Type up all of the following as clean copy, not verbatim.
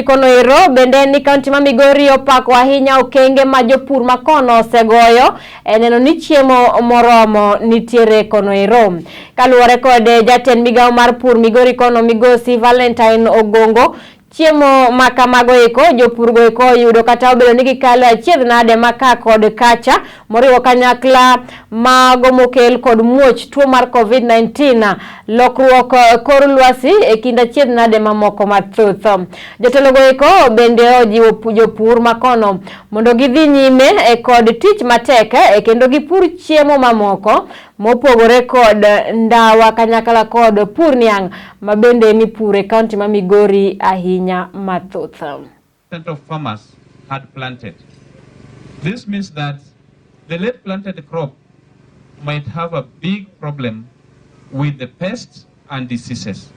Kono ero bende en ni kaunti ma Migori opako ahinya okenge ma jopur ma kono osegoyo e neno ni chiemo moromo nitiere kono ero. Kaluwore kod jatend migawo mar pur Migori kono migosi Valentine Ogongo, chiemo ma kamago eko jopur go eko oyudo kata obedo ni gikalo e achiedh nade ma ka kod kacha moriwo kanyakla mago mokel kod muoch tuo mar COVID-19, lokruok kor lwasi e kind achiedh nade mamoko mathoth. Jotelo go eko bende ojiwo jopur makono mondo gidhi nyime kod tich matek kendo gipur chiemo mamoko mopogore kod ndawa kanyakla kod pur niang' ma bende mipuro e kaunti ma Migori ahinya mathoth. Of farmers had planted. This means that the late planted crop might have a big problem with the pests and diseases.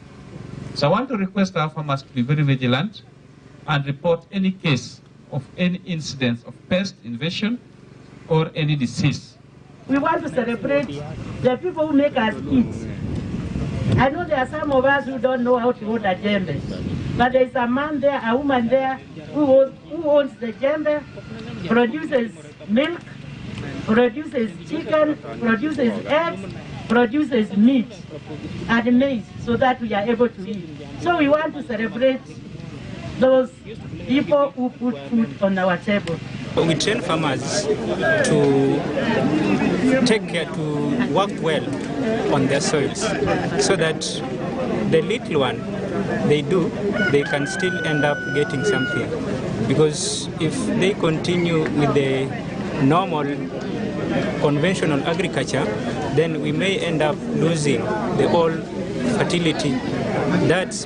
So I want to request our farmers to be very vigilant and report any case of any incidence of pest invasion or any disease. We want to celebrate the people who make us eat. I know there are some of us who don't know how to hold a jembe, but there is a man there, a woman there who owns the jembe, produces milk, produces chicken, produces eggs, produces meat and maize so that we are able to eat. So we want to celebrate those people who put food on our table. We train farmers to take care, to work well on their soils so that the little one they do, they can still end up getting something. Because if they continue with the normal conventional agriculture, then we may end up losing the whole fertility that's